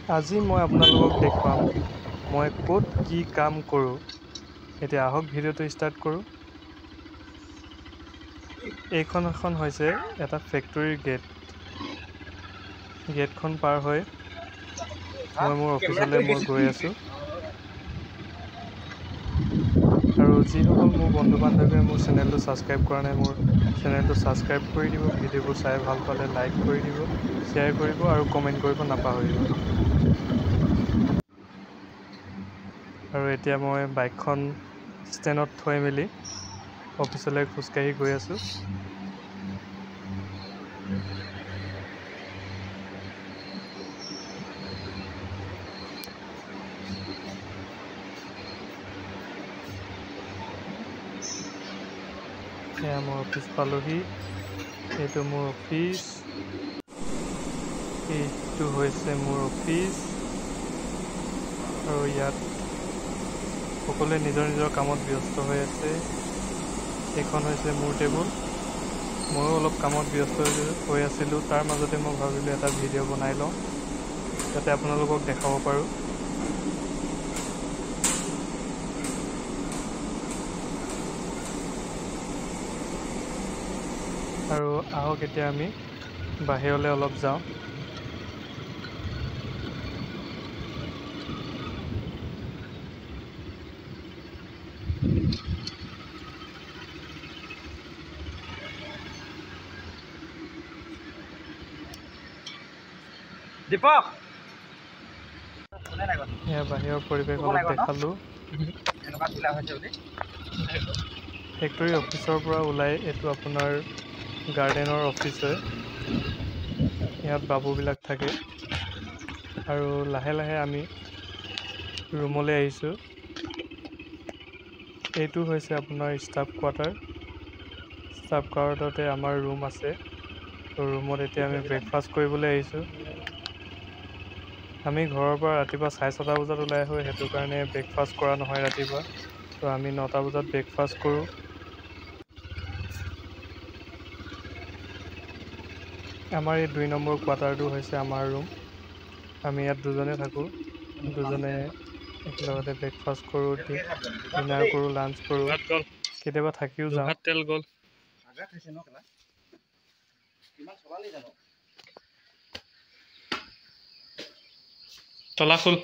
আজি মই আপোনালোকক দেখুৱাম মই ক'ত কি কাম কৰোঁ। এতিয়া আহক ভিডিঅ'টো ষ্টাৰ্ট কৰোঁ। এইখন এখন হৈছে এটা ফেক্টৰীৰ গেট। গেটখন পাৰ হৈ মই মোৰ অফিচলৈ মই গৈ আছোঁ। আৰু যিসকল মোৰ বন্ধু বান্ধৱীয়ে মোৰ চেনেলটো ছাবস্ক্ৰাইব কৰা নাই, মোৰ চেনেলটো ছাবস্ক্ৰাইব কৰি দিব। ভিডিঅ'বোৰ চাই ভাল পালে লাইক কৰি দিব, শ্বেয়াৰ কৰিব আৰু কমেণ্ট কৰিব নাপাহৰিব। আৰু এতিয়া মই বাইকখন ষ্টেণ্ডত থৈ মেলি অফিচলৈ খোজকাঢ়ি গৈ আছোঁ। এয়া মই অফিচ পালোহি। এইটো মোৰ অফিচ, এইটো হৈছে মোৰ অফিচ। আৰু ইয়াত সকলোৱে নিজৰ নিজৰ কামত ব্যস্ত হৈ আছে। এইখন হৈছে মোৰ টেবুল। ময়ো অলপ কামত ব্যস্ত হৈ আছিলোঁ, তাৰ মাজতে মই ভাবিলোঁ এটা ভিডিঅ' বনাই লওঁ যাতে আপোনালোকক দেখাব পাৰোঁ। আৰু আহক এতিয়া আমি বাহিৰলৈ অলপ যাওঁ। দীপক, এয়া বাহিৰৰ পৰিৱেশ অলপ দেখালোঁ। ফেক্টৰী অফিচৰ পৰা ওলাই এইটো আপোনাৰ গাৰ্ডেনৰ অফিচ হয়। ইয়াত বাবুবিলাক থাকে। আৰু লাহে লাহে আমি ৰুমলৈ আহিছোঁ। এইটো হৈছে আপোনাৰ ষ্টাফ কোৱাৰ্টাৰ। ষ্টাফ কোৱাৰ্টাৰতে আমাৰ ৰুম আছে। ত' ৰুমত এতিয়া আমি ব্ৰেকফাষ্ট কৰিবলৈ আহিছোঁ। আমি ঘৰৰ পৰা ৰাতিপুৱা 6:30 বজাত ওলাই আহোঁ, সেইটো কাৰণে ব্ৰেকফাষ্ট কৰা নহয় ৰাতিপুৱা। ত' আমি 9টা বজাত ব্ৰেকফাষ্ট কৰোঁ। আমাৰ এই 2 নম্বৰ কোৱাৰ্টাৰটো হৈছে আমাৰ ৰুম। আমি ইয়াত দুজনে থাকোঁ। দুজনে একেলগতে ব্ৰেকফাষ্ট কৰোঁ, ডিনাৰ কৰোঁ, লাঞ্চ কৰোঁ, কেতিয়াবা থাকিও যাওঁ। তলা খোল।